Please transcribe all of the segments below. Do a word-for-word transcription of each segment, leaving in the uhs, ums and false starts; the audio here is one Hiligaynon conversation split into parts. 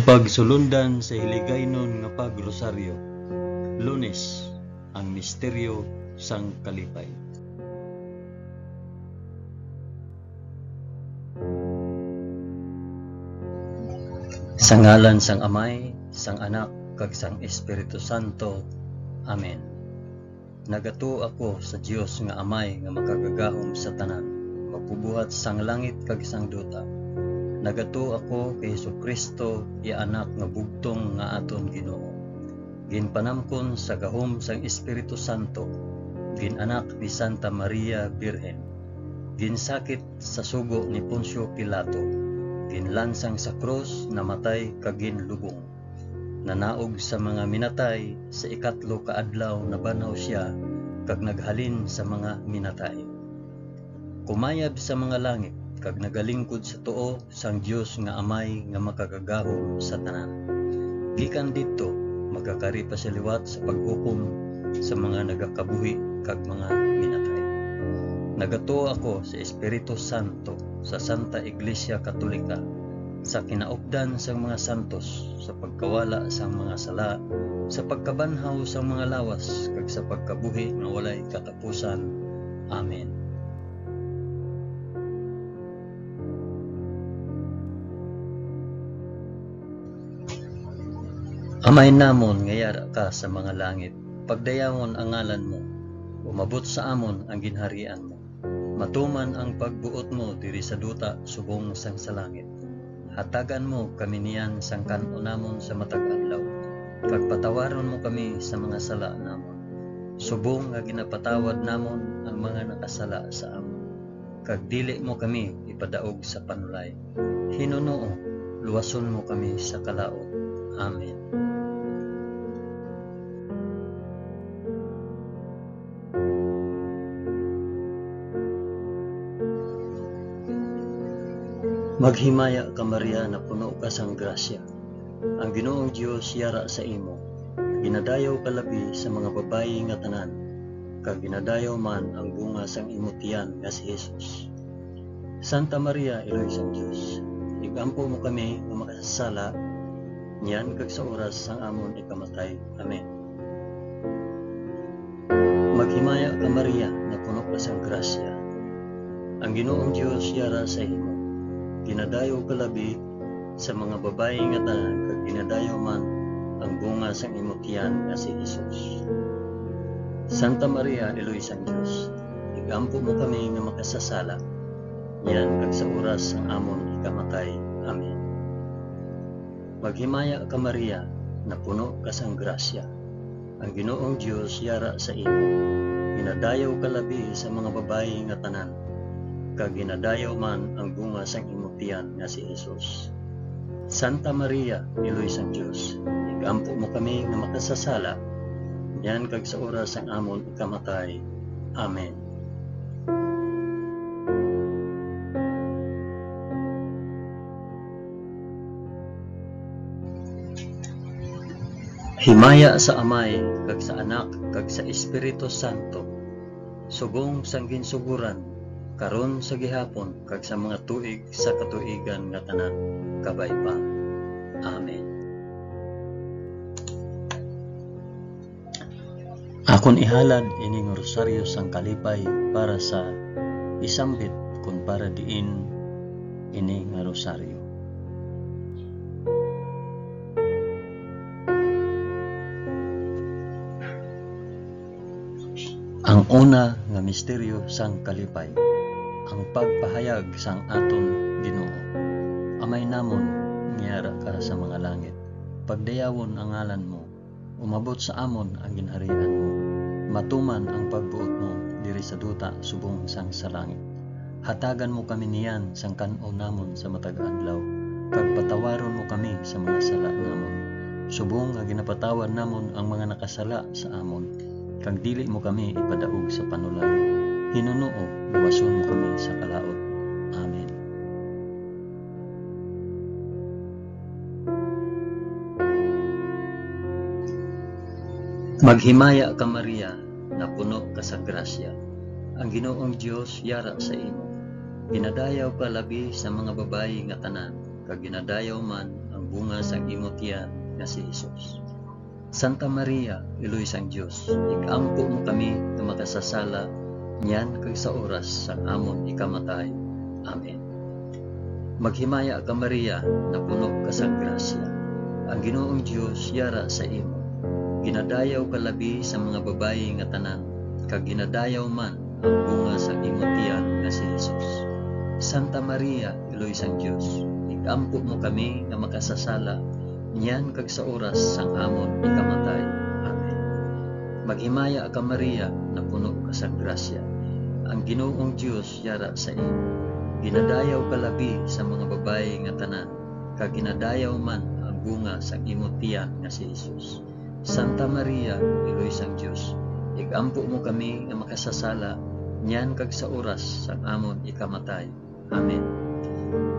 Pagsulundan sa Hiligaynon nga Pag-Rosaryo. Lunes, ang misteryo sang kalipay. Sa ngalan sang Amay, sang Anak, kag sang Espiritu Santo. Amen. Nagatuo ako sa Dios nga Amay nga makagagahom sa tanan, magbubuhat sang langit kag sang duta. Nagatuo ako kay Jesu-Cristo, iya Anak nga bugtong nga aton Ginoo. Ginpanamkon sa gahom sang Espiritu Santo, gin-anak ni Santa Maria Birhen, ginsakit sa sugo ni Poncio Pilato, ginlansang sa krus, namatay kag ginlubong. Nanaog sa mga minatay, sa ikatlo ka adlaw nabanhaw sia, kag naghalin sa mga minatay. Kumayab sa mga langit, kag nagalingkod sa tuo sang Dios nga Amay nga makagagahom sa tanan. Gikan didto, magakari pa sia liwat sa paghukom sa mga nagakabuhi kag mga minatay. Nagatuo ako sa Espiritu Santo, sa Santa Iglesia Katolika, sa kinaupdan sang mga santos, sa pagkawala sang mga sala, sa pagkabanhaw sang mga lawas, kag sa pagkabuhi nga walay katapusan. Amen. Amay namon nga yara ka sa mga langit, pagdayawon ang ngalan mo, umabot sa amon ang ginharian mo. Matuman ang pagbuot mo diri sa duta subong sang sa langit. Hatagan mo kami niyan sang kan-on namon sa matag adlaw, kag patawaron mo kami sa mga sala namon, subong nga ginapatawad namon ang mga nakasala sa amon. Kag dili mo kami ipadaog sa panulay. Hinunoo, luwason mo kami sa kalaut. Amen. Maghimaya ka, Maria, napuno ka sang grasya. Ang Ginoong Dios yara sa imo. Ginadayaw ka labi sa mga babayi nga tanan, kag ginadayaw man ang bunga sang imo tiyan nga si Jesus. Santa Maria, Iloy sang Dios, igampo mo kami nga makasasala, niyan kag sa oras sang amon ikamatay. Amen. Maghimaya ka, Maria, nga puno ka sang grasya. Ang Ginoong Dios yara sa imo. Ginadayaw ka labi sa mga babayi nga tanan, kag ginadayaw man ang bunga sang imo tiyan nga si Jesus. Santa Maria, Iloy sang Dios, igampo mo kami nga makasasala, niyan kag sa oras sang amon ikamatay. Amen. Maghimaya ka, Maria, napuno ka sang grasya. Ang Ginoong Dios yara sa imo. Ginadayaw ka labi sa mga babayi nga tanan, kag ginadayaw man ang bunga sang imo tiyan nga si Jesus. Santa Maria, Iloy sang Dios, igampo mo kami nga makasasala, niyan kag sa oras sang amon ikamatay. Amen. Himaya sa Amay, kag sa Anak, kag sa Espiritu Santo, subong sang ginsugoran, karon, sa gihapon, kag sa mga tuig sa katuigan nga tanan. Kabay pa. Amen. Akon ihalad ini nga rosaryo sang kalipay para sa isambit kon para diin ini nga rosaryo. Ang una nga misteryo sang kalipay, ang pagpahayag sang aton Ginoo. Amay namon nga yara ka sa mga langit, pagdayawon ang ngalan mo. Umabot sa amon ang ginharian mo. Matuman ang pagbuot mo diri sa duta subong sang sa langit. Hatagan mo kami niyan sang kan-on namon sa matag adlaw, kag patawaron mo kami sa mga sala namon, subong nga ginapatawad namon ang mga nakasala sa amon, kag dili mo kami ipadaog sa panulay. Hinunoo, luwason mo kami sa kalaut. Amen. Maghimaya ka, Maria, napuno ka sa grasya. Ang Ginoong Dios yara sa imo. Ginadayaw ka labi sa mga babayi nga tanan, kag ginadayaw man ang bunga sang imo tiyan nga si Jesus. Santa Maria, Iloy sang Dios, ig-ampo mo kami nga makasasala niyan kag sa oras sang amon ikamatay. Amen. Maghimaya ka, Maria, napuno ka sang grasya. Ang Ginoong Dios yara sa imo. Ginadayaw ka labi sa mga babayi nga tanan, kag ginadayaw man ang bunga sang imo tiyan nga si Jesus. Santa Maria, Iloy sang Dios, ig-ampo mo kami nga makasasala niyan kag sa oras sang amon ikamatay. Amen. Maghimaya ka, Maria, napuno ka sang grasya. Ang Ginoong Dios yara sa imo. Ginadayaw ka labi sa mga babayi nga tanan, kag ginadayaw man ang bunga sang imo tiyan nga si Jesus. Santa Maria, Iloy sang Dios, ig-ampo mo kami nga makasasala niyan kag sa oras sang amon ikamatay. Amen.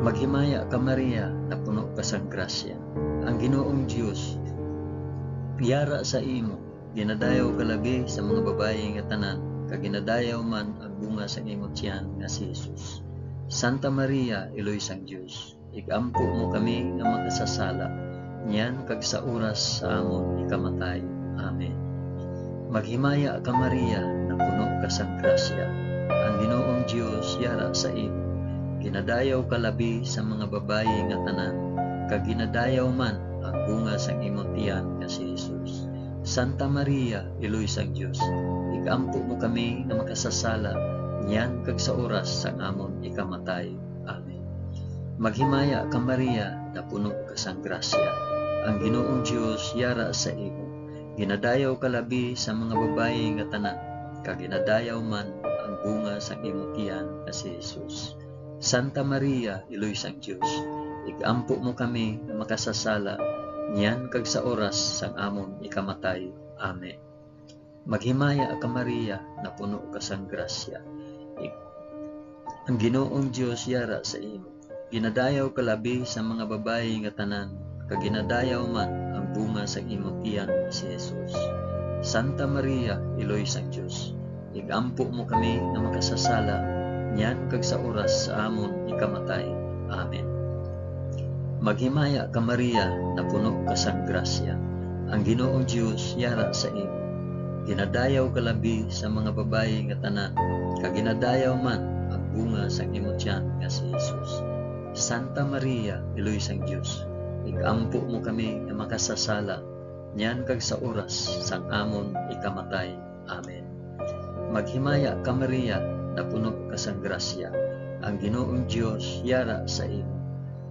Maghimaya ka, Maria, napuno ka sang grasya. Ang Ginoong Dios yara sa imo. Ginadayaw ka labi sa mga babayi nga tanan, kag ginadayaw man ang bunga sang imo tiyan nga si Jesus. Santa Maria, Iloy sang Dios, ig-ampo mo kami nga makasasala, niyan kag sa oras sa amon ikamatay. Amen. Maghimaya ka, Maria, napuno ka sang grasya. Ang Ginoong Dios yara sa imo. Ginadayaw ka labi sa mga babayi nga tanan, kag ginadayaw man ang bunga sang imo tiyan nga si Jesus. Santa Maria, Iloy sang Dios, ig-ampo mo kami nga makasasala, niyan kag sa oras sang amon ikamatay. Amen. Maghimaya ka, Maria, napuno ka sang grasya. Ang Ginoong Dios yara sa imo. Ginadayaw ka labi sa mga babayi nga tanan, kag ginadayaw man ang bunga sang imo tiyan nga si Jesus. Santa Maria, Iloy sang Dios, ig-ampo mo kami nga makasasala, niyan kag sa oras sang amon ikamatay. Amen. Maghimaya ka, Maria, napuno ka sang grasya. Ig-, ang Ginoong Dios yara sa imo. Ginadayaw ka labi sa mga babayi nga tanan, kag ginadayaw man ang bunga sang imo tiyan nga si Jesus. Santa Maria, Iloy sang Dios, ig-ampo mo kami nga makasasala, niyan kag sa oras sa amon ikamatay. Amen. Maghimaya ka, Maria, napuno ka sang grasya. Ang Ginoong Dios yara sa imo. Ginadayaw ka labi sa mga babayi nga tanan, kag ginadayaw man ang bunga sang imo tiyan nga si Jesus. Santa Maria, Iloy sang Dios, ig-ampo mo kami nga makasasala, niyan kag sa oras sang amon ikamatay. Amen. Maghimaya ka, Maria, napuno ka sang grasya. Ang Ginoong Dios yara sa imo.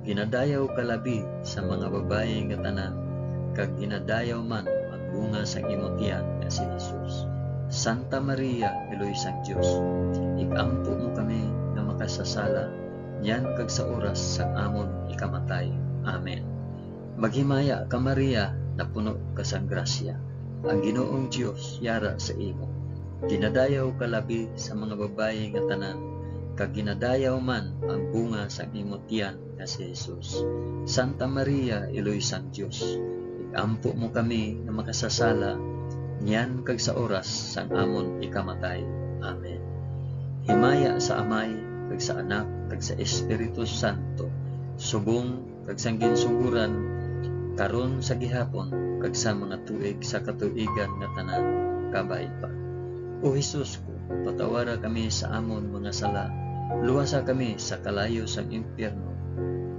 Ginadayaw ka labi sa mga babayi nga tanan, kag ginadayaw man ang bunga sang imo tiyan nga si Jesus. Santa Maria, Iloy sang Dios, ig-ampo mo kami nga makasasala, niyan kag sa oras sang amon ikamatay. Amen. Maghimaya ka, Maria, napuno ka sang grasya. Ang Ginoong Dios yara sa imo. Ginadayaw ka labi sa mga babayi nga tanan, kag ginadayaw man ang bunga sang imo tiyan nga si Jesus. Santa Maria, Iloy sang Dios, ig-ampo mo kami nga makasasala, niyan kag sa oras sang amon ikamatay. Amen. Himaya sa Amay, kag sa Anak, kag sa Espiritu Santo, subong kag sang ginsugoran, karon, sa gihapon, kag sa mga tuig sa katuigan nga tanan. Kabay pa. O Jesus ko, patawara kami sa amon mga sala, luwasa kami sa kalayo sang impyerno,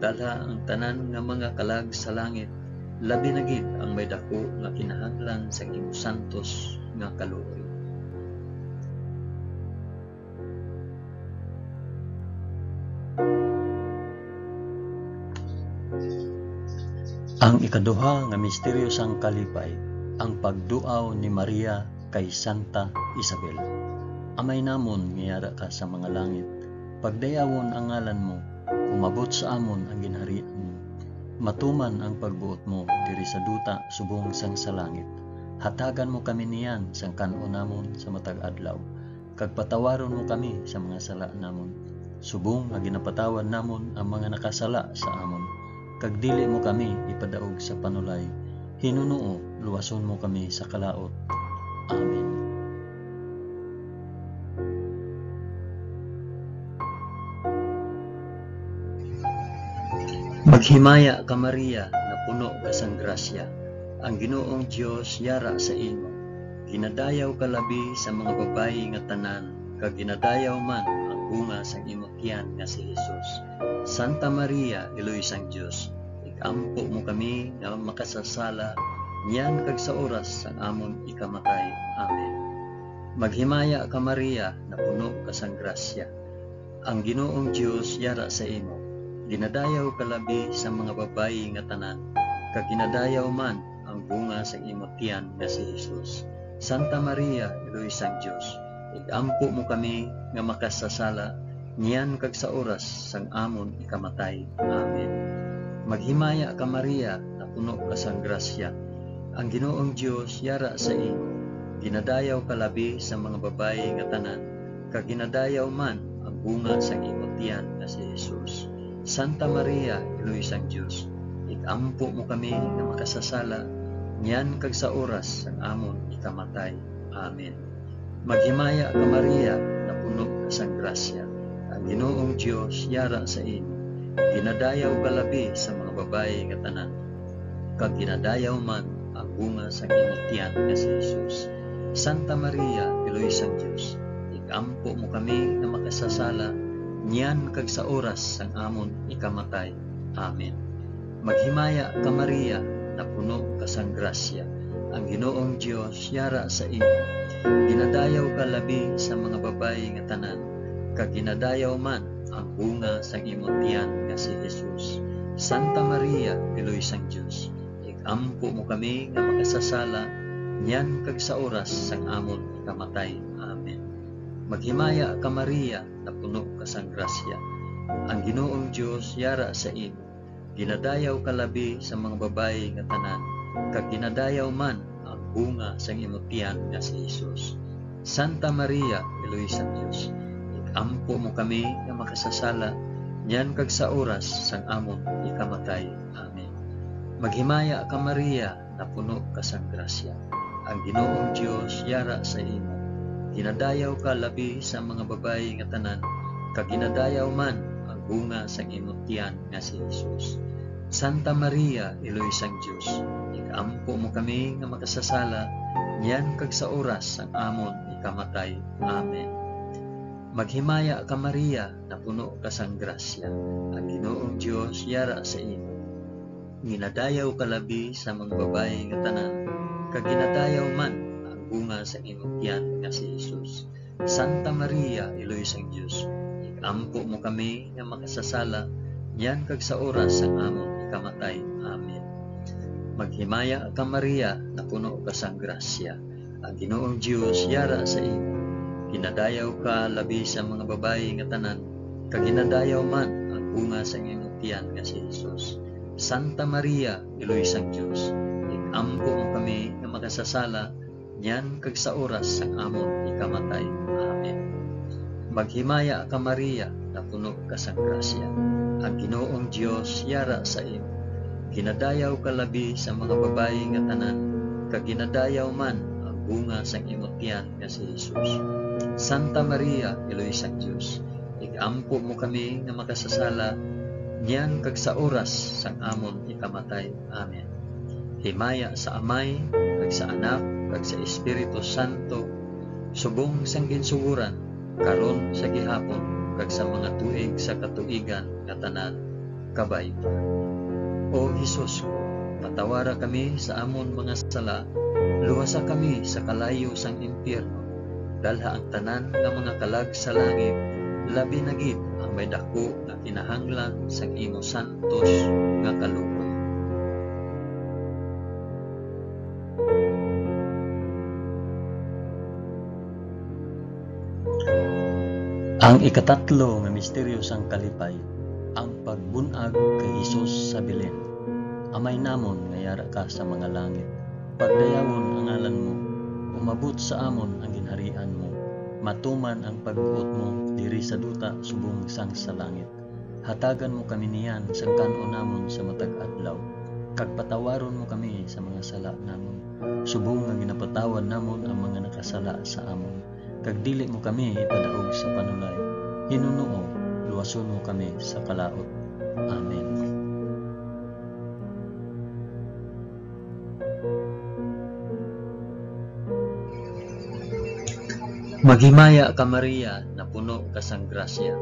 dalha ang tanan nga mga kalag sa langit, labi na gid ang may daku nga kinahanglan sang imo santos nga kaluoy. Ang ikaduha nga misteryo sang kalipay, ang pagduaw ni Maria kay Santa Isabel. Amay namon nga yara ka sa mga langit, pagdayawon ang ngalan mo, umabot sa amon ang ginharian mo. Matuman ang pagbuot mo diri sa duta subong sang sa langit. Hatagan mo kami niyan sang kan-on namon sa matag adlaw, kag patawaron mo kami sa mga sala namon, subong nga ginapatawad namon ang mga nakasala sa amon, kag dili mo kami ipadaog sa panulay. Hinunoo, luwason mo kami sa kalaut. Amen. Maghimaya ka, Maria, nga puno ka sang grasya. Ang Ginoong Dios yara sa imo. Ginadayaw ka labi sa mga babayi nga tanan, kag ginadayaw man ang bunga sang imo tiyan nga si Jesus. Santa Maria, Iloy sang Dios, ig-ampo mo kami nga makasasala, niyan kag sa oras sang amon ikamatay. Amen. Maghimaya ka, Maria, nga puno ka sang grasya. Ang Ginoong Dios yara sa imo. Ginadayaw ka labi sa mga babayi nga tanan, kag ginadayaw man ang bunga sang imo tiyan nga si Jesus. Santa Maria, Iloy sang Dios, ig-ampo mo kami nga makasasala, niyan kag sa oras sang amon ikamatay. Amen. Maghimaya ka, Maria, nga puno ka sang grasya. Ang Ginoong Dios yara sa imo. Ginadayaw ka labi sa mga babayi nga tanan, kag ginadayaw man ang bunga sang imo tiyan nga si Jesus. Santa Maria, Iloy sang Dios, ig-ampo mo kami nga makasasala, niyan kag sa oras sang amon ikamatay. Amen. Maghimaya ka, Maria, nga puno ka sang grasya. Ang Ginoong Dios yara sa imo. Ginadayaw ka labi sa mga babayi nga tanan, kag ginadayaw man ang bunga sang imo tiyan nga si Jesus. Santa Maria, Iloy sang Dios, ig-ampo mo kami nga makasasala, niyan kag sa oras sang amon ikamatay. Amen. Maghimaya ka, Maria, nga puno ka sang grasya. Ang Ginoong Dios yara sa imo. Ginadayaw ka labi sa mga babayi nga tanan, kag ginadayaw man ang bunga sang imo tiyan nga si Jesus. Santa Maria, Iloy sang Dios, ig-ampo mo kami nga makasasala, niyan kag sa oras sang amon ikamatay. Amen. Maghimaya ka, Maria, nga puno ka sang grasya. Ang Ginoong Dios yara sa imo. Ginadayaw ka labi sa mga babayi nga tanan, kag ginadayaw man ang bunga sang imo tiyan nga si Jesus. Santa Maria, Iloy sang Dios, ig-ampo mo kami nga makasasala, niyan kag sa oras sang amon ikamatay. Amen. Maghimaya ka, Maria, nga puno ka sang grasya. Ang Ginoong Dios yara sa imo. Ginadayaw ka labi sa mga babayi nga tanan, kag ginadayaw man ang bunga sang imo tiyan nga si Jesus. Santa Maria, Iloy sang Dios, ig-ampo mo kami nga makasasala, niyan kag sa oras sang amon ikamatay. Amen. Maghimaya ka, Maria, nga puno ka sang grasya. Ang Ginoong Dios yara sa imo. Ginadayaw ka labi sa mga babayi nga tanan, kag ginadayaw man ang bunga sang imong tiyan nga si Jesus. Santa Maria, Iloy sang Dios, ig-ampo mo kami nga makasasala, niyan kag sa oras sang amon ikamatay. Amen. Maghimaya ka, Maria, nga puno ka sang grasya. Ang Ginoong Dios yara sa imo. Ginadayaw ka labi sa mga babayi nga tanan, kag ginadayaw man ang bunga sang imong tiyan nga si Jesus. Santa Maria, Iloy sang Dios, ig-ampo mo kami nga makasasala, niyan kag sa oras sang amon ikamatay. Amen. Maghimaya ka, Maria, nga puno ka sang grasya. Ang Ginoong Dios yara sa imo. Ginadayaw ka labi sa mga babayi nga tanan, kag ginadayaw man ang bunga sang imo tiyan nga si Jesus. Santa Maria, Iloy sang Dios, ig-ampo mo kami nga makasasala, niyan kag sa oras sang amon ikamatay. Amen. Himaya sa Amay, kag sa Anak, kag sa Espiritu Santo, subong sang ginsugoran, karon, sa gihapon, kag sa mga tuig sa katuigan nga tanan. Kabay. O Jesus ko, patawara kami sa amon mga sala, luwasa kami sa kalayo sang impyerno, dalha ang tanan nga mga kalag sa langit, labi na gid ang may daku nga kinahanglan sang imo santos nga kaluoy. Ang ikatatlo nga misteryo sang kalipay, ang pagbun-ag kay Jesus sa Belen. Amay namon nga yara ka sa mga langit, pagdayawon ang ngalan mo, umabot sa amon ang ginharian mo, matuman ang pagbuot mo diri sa duta subong sang sa langit. Hatagan mo kami niyan sang kan-on namon sa matag adlaw, kag patawaron mo kami sa mga sala namon, subong nga ginapatawad namon ang mga nakasala sa amon. Kag dili mo kami ipadaog sa panulay. Hinunoo, luwason mo kami sa kalaut. Amen. Maghimaya ka, Maria, napuno ka sang grasya.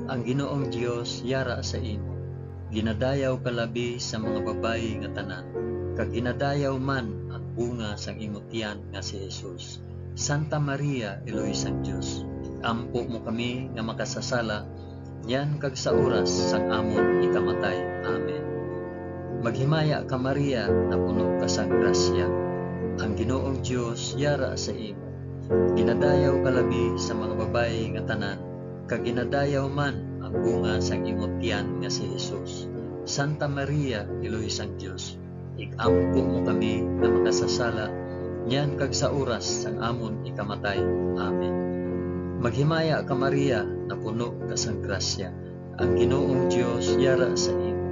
Ang Ginoong Dios yara sa imo. Ginadayaw ka labi sa mga babayi nga tanan, kag ginadayaw man ang bunga sang imo tiyan nga si Jesus. Santa Maria, Iloy sang Dios, ampo mo kami nga makasasala, niyan kag sa oras sang amon ikamatay. Amen. Maghimaya ka, Maria, napuno ka sang grasya. Ang Ginoong Dios yara sa imo. Ginadayaw ka labi sa mga babayi nga tanan, kag ginadayaw man ang bunga sang imo tiyan nga si Jesus. Santa Maria, Iloy sang Dios, ig-ampo mo kami nga makasasala, niyan kag sa oras sang amon ikamatay. Amen. Maghimaya ka, Maria, napuno ka sang grasya. Ang Ginoong Dios yara sa imo.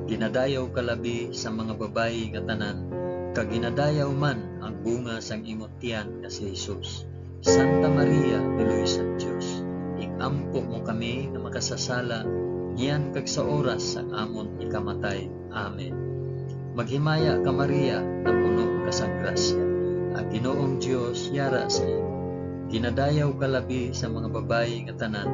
Ginadayaw ka labi sa mga babayi nga tanan, kag ginadayaw man ang bunga sang imo tiyan nga si Jesus. Santa Maria, Iloy sang Dios, ig-ampo mo kami nga makasasala, niyan kag sa oras sang amon ikamatay. Amen. Maghimaya ka, Maria, napuno ka sang grasya. Ang Ginoong Dios yara sa imo. Ginadayaw ka labi sa mga babayi nga tanan,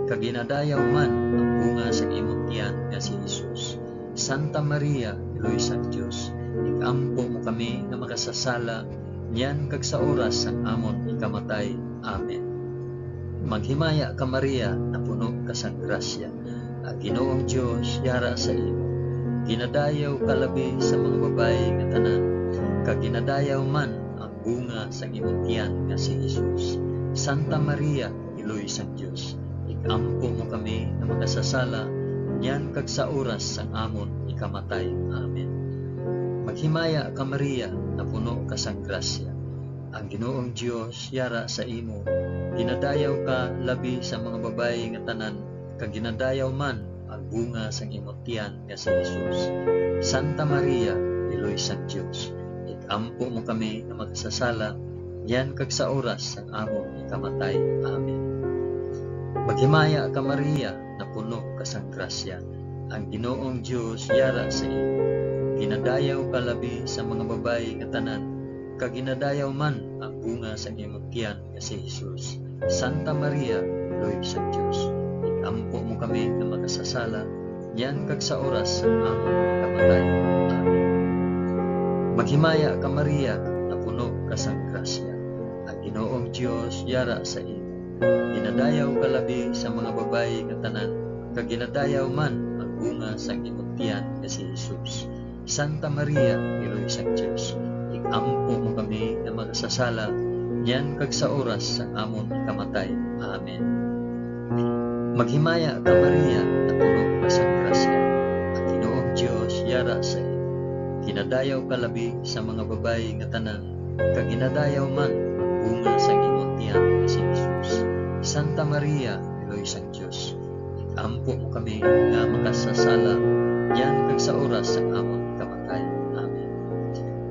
kag ginadayaw man ang bunga sa imong tiyan nga si Jesus. Santa Maria, Iloy sang Dios, ig-ampo mo kami nga makasasala, niyan kag sa oras sang amon ikamatay. Amen. Maghimaya ka, Maria, napuno ka sang grasya. Ang Ginoong Dios yara sa imo. Ginadayaw ka labi sa mga babayi nga tanan, kag ginadayaw man ang bunga sang imong tiyan nga si Jesus. Santa Maria, Iloy sang Dios, ig-ampo mo kami nga makasasala, niyan kag sa oras sang amon ikamatay. Amen. Maghimaya ka, Maria, napuno ka sang grasya. Ang Ginoong Dios yara sa imo. Ginadayaw ka labi sa mga babayi nga tanan, kag ginadayaw man ang bunga sang imo tiyan nga si Jesus. Santa Maria, Iloy sang Dios, ig-ampo mo kami nga makasasala, niyan kag sa oras sang amon ikamatay. Amen. Maghimaya ka, Maria, napuno ka sang grasya. Ang Ginoong Dios yara sa imo. Ginadayaw ka labi sa mga babayi nga tanan, kag ginadayaw man ang bunga sang imong tiyan nga si Jesus. Santa Maria, Iloy sang Dios, ig-ampo mo kami nga makasasala, niyan kag sa oras sang amon kamatay. Amen. Maghimaya ka, Maria, napuno ka sang grasya. Ang Ginoong Dios yara sa imo. Ginadayaw ka labi sa mga babayi nga tanan, kag ginadayaw man ang bunga sang imong tiyan nga si Jesus. Santa Maria, Iloy sang Dios, ig-ampo mo kami nga makasasala, niyan kag sa oras sang amon kamatay. Amen. Maghimaya ka, Maria, napuno ka sang grasya. Ang Ginoong Dios yara sa imo. Ginadayaw ka labi sa mga babayi nga tanan, kag ginadayaw man ang bunga sang imong tiyan nga si Jesus. Santa Maria, Iloy sang Dios, ig-ampo mo kami nga makasasala, niyan kag sa oras sang amon kamatay. Amen.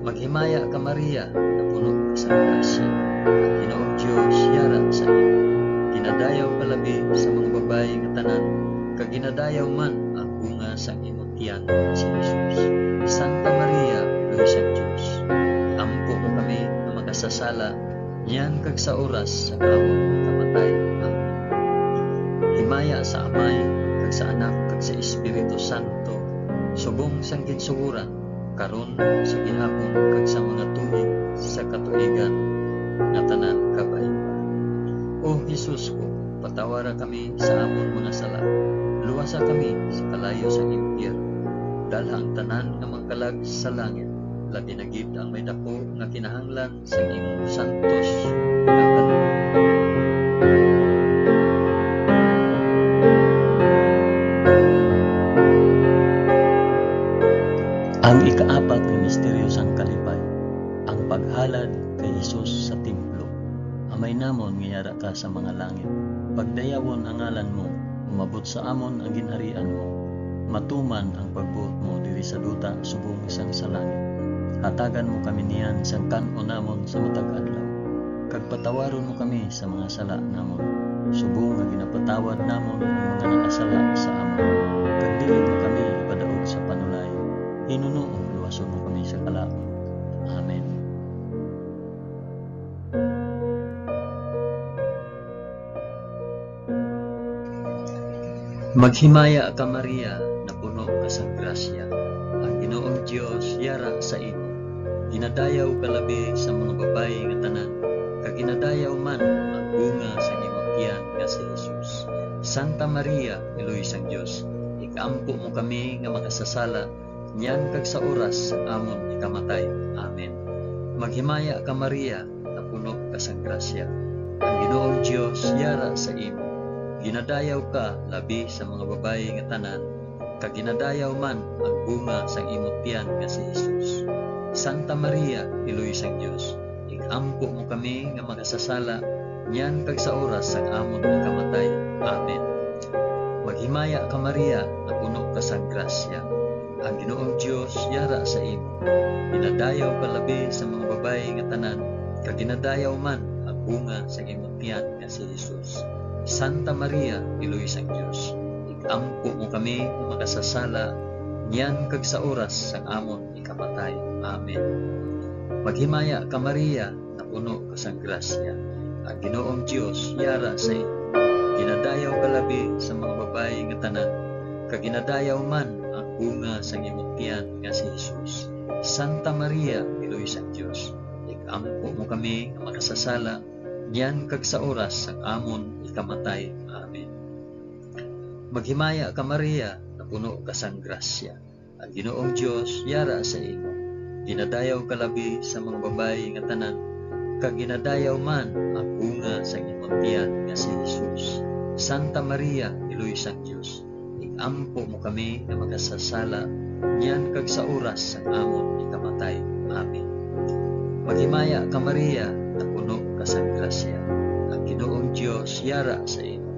Maghimaya ka, Maria, napuno ka sang grasya. Ang Ginoong Dios yara sa imo. Ginadayaw ka labi sa mga babayi nga tanan, kag ginadayaw man ang bunga sang imong tiyan, si Jesus. Santa Maria, Iloy sang Dios, ampo mo kami nga makasasala, niyan kag sa oras sa amon kamatay. Amen. Himaya sa Amay, kag sa Anak, kag sa Espiritu Santo, subong sang ginsugoran, karon, sa gihapon, kag sa mga tuig sa katuigan nga tanan. Kabay. O Jesus ko, patawara kami sa amon mga sala, luwasa kami sa kalayo sang impyerno, dalha ang tanan nga mga kalag sa langit, labi na gid ang may daku nga kinahanglan sang imong santos nga kalooban. Ang ikaapat nga misteryo sang kalipay, ang paghalad kay Jesus sa templo. Amay namon nga yara ka sa mga langit, pagdayawon ang ngalan mo, umabot sa amon ang ginharian mo, matuman ang pagbuot mo diri sa duta subong sang sa langit. Hatagan mo kami niyan sang kan-on namon sa matag adlaw, kag patawaron mo kami sa mga sala namon, subong nga ginapatawad namon ang mga nakasala sa amon, kag dili mo kami ipadaog sa panulay, hinunoo luwason mo kami sa kalaut. Amen. Maghimaya ka, Maria, napuno ka sang grasya. Ang Ginoong Dios yara sa imo. Ginadayaw ka labi sa mga babayi nga tanan, kag ginadayaw man ang bunga sang imong tiyan nga si Jesus. Santa Maria, Iloy sang Dios, ig-ampo mo kami nga makasasala, niyan kag sa oras sang amon ikamatay. Amen. Maghimaya ka, Maria, napuno ka sang grasya. Ang Ginoong Dios yara sa imo. Ginadayaw ka labi sa mga babayi nga tanan, kag ginadayaw man ang bunga sang imong tiyan nga si Jesus. Santa Maria, Iloy sang Dios, ig-ampo mo kami nga makasasala, niyan kag sa oras sang amon ikamatay. Amen. Maghimaya ka, Maria, napuno ka sang grasya. Ang Ginoong Dios yara sa imo. Ginadayaw ka labi sa mga babayi nga tanan, kag ginadayaw man ang bunga sang imong tiyan nga si Jesus. Santa Maria, Iloy sang Dios, ig-ampo mo kami nga makasasala, niyan kag sa oras sang amon ikamatay. Amen. Maghimaya ka, Maria, napuno ka sang grasya. Ang Ginoong Dios yara sa imo. Ginadayaw ka labi sa mga babayi nga tanan, kag ginadayaw man ang bunga sang imong tiyan nga si Jesus. Santa Maria, Iloy sang Dios, ig-ampo mo kami nga makasasala, niyan kag sa oras sang amon ikamatay. Amen. Maghimaya ka, Maria, napuno ka sang grasya. Ang Ginoong Dios yara sa imo. Ginadayaw ka labi sa mga babayi nga tanan, kag ginadayaw man ang bunga sang imong tiyan nga si Jesus. Santa Maria, Iloy sang Dios, ig-ampo mo kami nga makasasala, niyan kag sa oras sang amon ikamatay. Amen. Maghimaya ka, Maria, napuno ka sang grasya. Ang Ginoong Dios yara sa imo.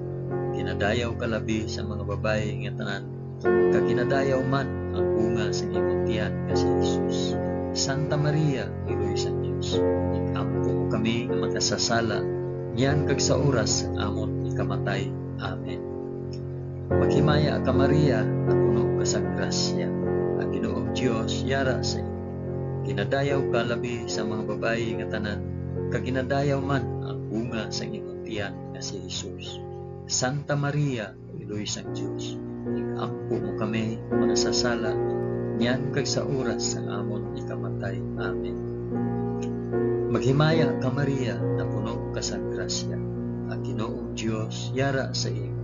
Ginadayaw ka labi sa mga babayi nga tanan, kag ginadayaw man ang bunga sang imong tiyan nga si Jesus. Santa Maria, Iloy sang Dios, ig-ampo mo kami nga makasasala, niyan kag sa oras sang amon ikamatay. Amen. Maghimaya ka, Maria, napuno ka sang grasya. Ang Ginoong Dios yara sa imo. Ginadayaw ka labi sa mga babayi nga tanan, kag ginadayaw man ang bunga sang imong tiyan nga si Jesus. Santa Maria, Iloy sang Dios, ig-ampo mo kami nga makasasala, niyan kag sa oras sang amon ikamatay. Amen. Maghimaya ka, Maria, napuno ka sang grasya. Ang Ginoong Dios yara sa imo.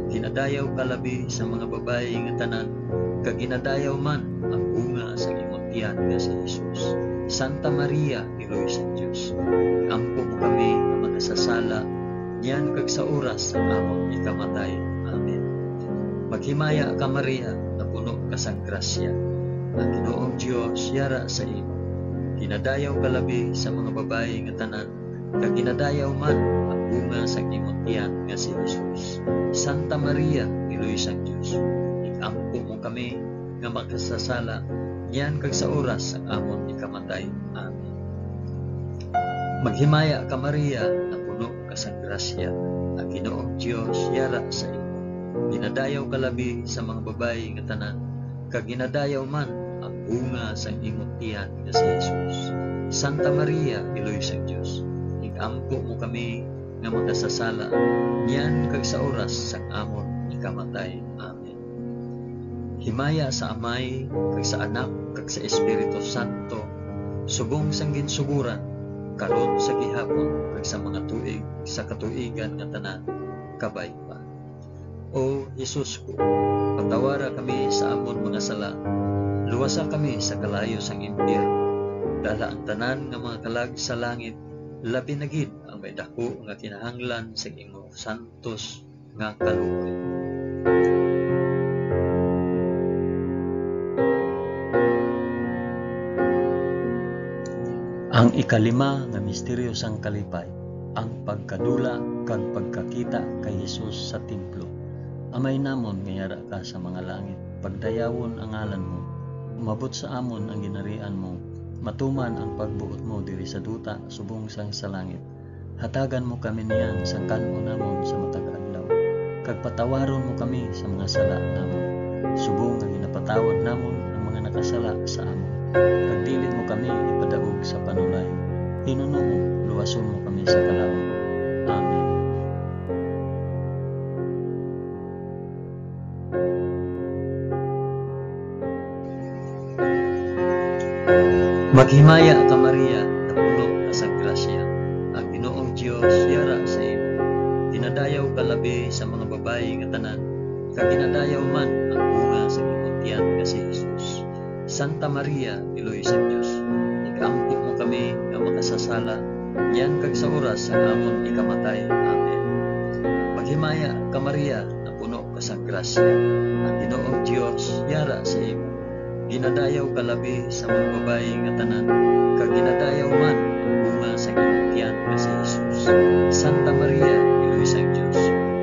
Ginadayaw ka labi sa mga babayi nga tanan, kag ginadayaw man ang bunga sang imong tiyan nga si Jesus. Santa Maria, Iloy sang Dios, ig-ampo mo kami nga makasasala, niyan kag sa oras sang amon ikamatay. Amen. Maghimaya ka, Maria, napuno ka sang grasya. Ang Ginoong Dios yara sa imo. Ginadayaw ka labi sa mga babayi nga tanan, kag ginadayaw man ang bunga sang imong tiyan nga si Jesus. Santa Maria, Iloy sang Dios, ig-ampo mo kami nga makasasala, niyan kag sa oras sang amon ikamatay. Amen. Maghimaya ka, Maria, napuno ka sang grasya, ang Ginoong Dios yara sa imo. Ginadayaw ka labi sa mga babayi nga tanan, kag ginadayaw man ang bunga sang imong tiyan nga si Jesus. Santa Maria, Iloy sang Dios, ig-ampo mo kami nga makasasala, niyan kag sa oras sang amon ikamatay. Amen. Himaya sa Amay, kag sa Anak, kag sa Espiritu Santo, subong sang ginsugoran, karon, sa gihapon, kag sa mga tuig sa katuigan nga tanan. Kabay pa. O Jesus ko, patawara kami sa amon mga sala, luwasa kami sa kalayo sang impyerno, dala ang tanan nga mga kalag sa langit, labi na gid ang may daku nga kinahanglan sang imong santos nga kaluoy. Ang ikalima nga misteryo sang kalipay, ang pagkadula kag pagkakita kay Jesus sa templo. Amay namon nga yara ka sa mga langit, pagdayawon ang ngalan mo. Umabot sa amon ang ginharian mo. Matuman ang pagbuot mo diri sa duta subong sang sa langit. Hatagan mo kami niyan sang kan-on namon sa matag adlaw, kag patawaron mo kami sa mga sala namon, subong nga ginapatawad namon ang mga nakasala sa amon, kag dili mo kami ipadaog sa panulay. Hinunoo, luwason mo kami sa kalaut. Amen. Maghimaya ka, Maria, napuno ka sang grasya. Ang Ginoong Dios yara sa imo. Ginadayaw ka labi sa mga babayi nga tanan, kag ginadayaw man ang bunga sa imong tiyan nga si Jesus. Santa Maria, Iloy sang Dios, ig-ampo mo kami nga makasasala, niyan kag sa oras sang amon ikamatay. Amen. Maghimaya ka, Maria, napuno ka sang grasya. Ang Ginoong Dios yara sa imo. Ginadayaw ka labi sa mga babayi nga tanan, kag ginadayaw man ang bunga sa imong tiyan nga si Jesus. Santa Maria, Iloy sang Dios,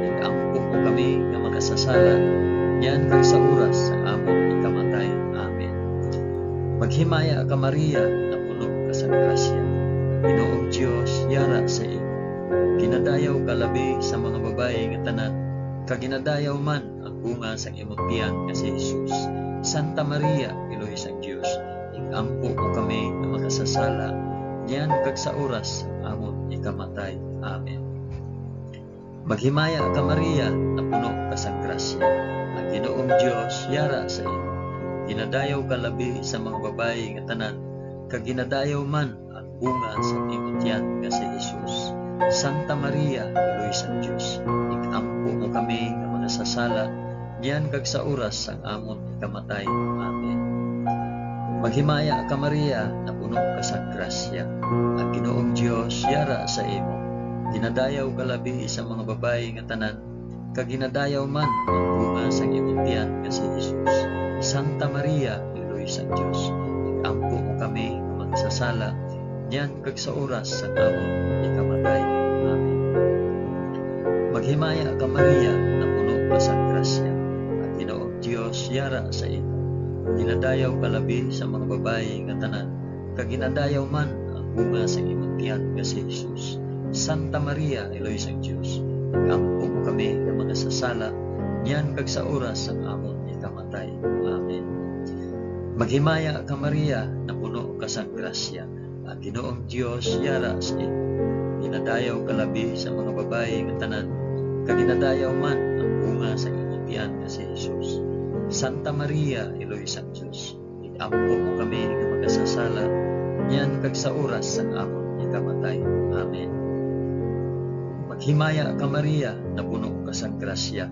ig-ampo mo kami nga makasasala, niyan kag sa oras sa amon ikamatay. Amen. Maghimaya ka, Maria, napuno ka sang grasya. Ang Ginoong Dios yara sa imo. Ginadayaw ka labi sa mga babayi nga tanan, kag ginadayaw man ang bunga sang imong tiyan nga si Jesus. Santa Maria, Iloy sang Dios, ig-ampo mo kami nga makasasala, niyan kag sa oras sang amon ikamatay. Amen. Maghimaya ka, Maria, napuno ka sang grasya. Ang Ginoong Dios yara sa imo. Ginadayaw ka labi sa mga babayi nga tanan, kag ginadayaw man ang bunga sa imong tiyan nga si Jesus. Santa Maria, Iloy sang Dios, ig-ampo mo kami nga makasasala, niyan kag sa oras sang amon ikamatay. Amen. Maghimaya ka, Maria, napuno ka sang grasya. Ang Ginoong Dios yara sa imo. Ginadayaw ka labi sa mga babayi nga tanan, kag ginadayaw man ang bunga sang imong tiyan nga si Jesus. Santa Maria, Iloy sang Dios, ig-ampo mo kami nga makasasala, niyan kag sa oras sang amon ikamatay. Amen. Maghimaya ka, Maria, napuno ka sang grasya. Ang Ginoong Dios yara sa imo. Ginadayaw ka labi sa mga babayi nga tanan, kag ginadayaw man ang bunga sang imong tiyan nga si Jesus. Santa Maria, Iloy sang Dios, ig-ampo mo kami nga makasasala, niyan kag sa oras sang amon ikamatay. Amen. Maghimaya ka, Maria, napuno ka sang grasya. Ang Ginoong Dios yara sa imo. Ginadayaw ka labi sa mga babayi nga tanan, kag ginadayaw man ang bunga sang imong tiyan nga si Jesus. Santa Maria, Iloy sang Dios, ig-ampo mo kami nga makasasala, niyan kag sa oras sang amon ikamatay. Amen. Maghimaya ka, Maria, napuno ka sang grasya.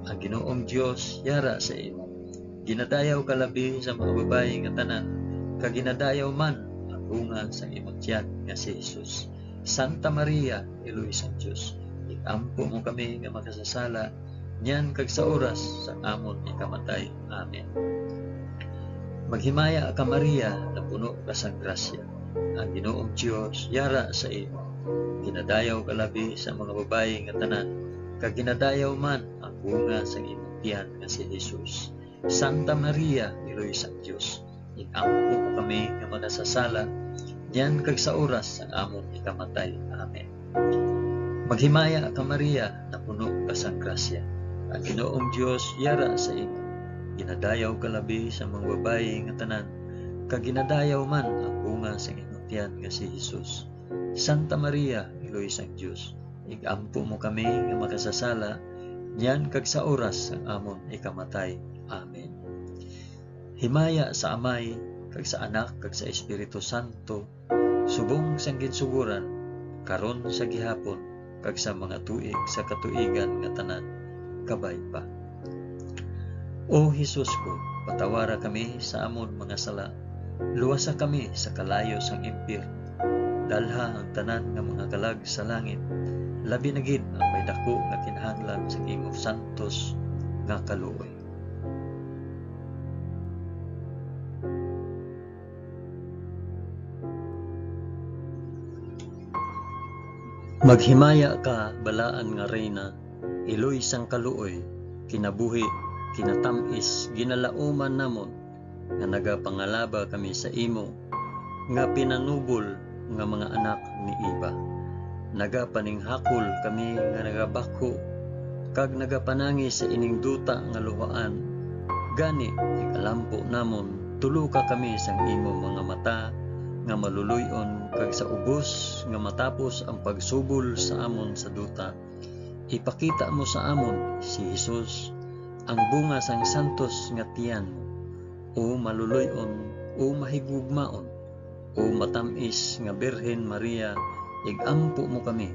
Ang Ginoong Dios yara sa imo. Ginadayaw ka labi sa mga babayi nga tanan, kag ginadayaw man ang bunga sang imong tiyan nga si Jesus. Santa Maria, Iloy sang Dios, ig-ampo mo kami nga makasasala, niyan kag sa oras sang amon ikamatay. Amen. Maghimaya ka, Maria, napuno ka sang grasya. Ang Ginoong Dios yara sa imo. Ginadayaw ka labi sa mga babayi nga tanan, kag ginadayaw man ang bunga sang imong tiyan nga si Jesus. Santa Maria, Iloy sang Dios, ig-ampo mo kami nga makasasala, niyan kag sa oras sang amon ikamatay. Amen. Maghimaya ka, Maria, napuno ka sang grasya. Ang Ginoong Dios yara sa imo. Ginadayaw ka labi sa mga babayi nga tanan, kag ginadayaw man ang bunga sang imong tiyan nga si Jesus. Santa Maria, Iloy sang Dios, ig-ampo mo kami nga makasasala, niyan kag sa oras sang amon ikamatay. Amen. Himaya sa Amay, kag sa Anak, kag sa Espiritu Santo, subong sang ginsugoran, karon sa gihapon, kag sa mga tuig sa katuigan nga tanan. Kabay pa. O Jesus ko, patawara kami sa amon mga sala, luwasa kami sa kalayo sang impyerno, dalha ang tanan nga mga kalag sa langit, labi na gid ang may daku nga kinahanglan sa imong santos nga kaluoy. Maghimaya ka, balaan nga Reyna, iloy sang kaluoy, kinabuhi, kinatam-is, ginalauman namon, nga nagapangalaba kami sa imo, nga pinanubol nga mga anak ni Eva. Nagapaninghakol kami nga nagabakho, kag nagapanangi sa ining duta nga luhaan. Gani, ikalampo namon, tuloka kami sang imo mga mata nga maluloy-on, kag sa ubos nga matapos ang pagsubol sa amon sa duta, ipakita mo sa amon si Jesus, ang bunga sang santos nga tiyan mo. O maluloy-on, O mahigugmaon, o matam-is nga Birhen Maria, ig-ampo mo kami,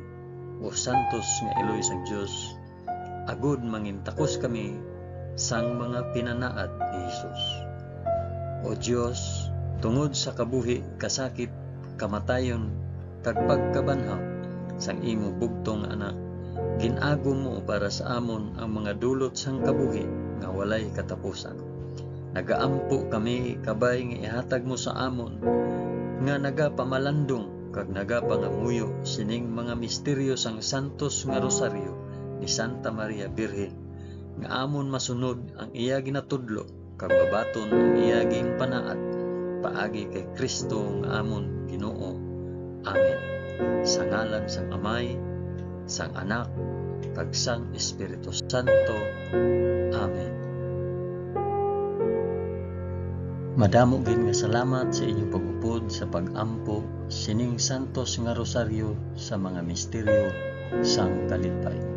o santos nga iloy sang Dios, agod mangintakos kami sang mga pinanaad ni Jesus. O Dios, tungod sa kabuhi, kasakit, kamatayon, kag pagkabanhaw sang imo bugtong nga Anak, gin-agom mo para sa amon ang mga dulot sang kabuhi nga walay katapusan. Nagaampo kami kabay nga ihatag mo sa amon nga nagapamalandong kag nagapangamuyo sining mga misteryo sang santos nga rosaryo ni Santa Maria Birhen, nga amon masunod ang iya ginatudlo kag mabaton ang iya ginpanaad, paagi kay Cristo nga amon Ginoo. Amen. Sa ngalan sang Amay, sang Anak, kag sang Espiritu Santo. Amen. Madamo gid nga salamat sa inyong pag-upod sa pag-ampo sining santos nga rosaryo sa mga misteryo sang kalipay.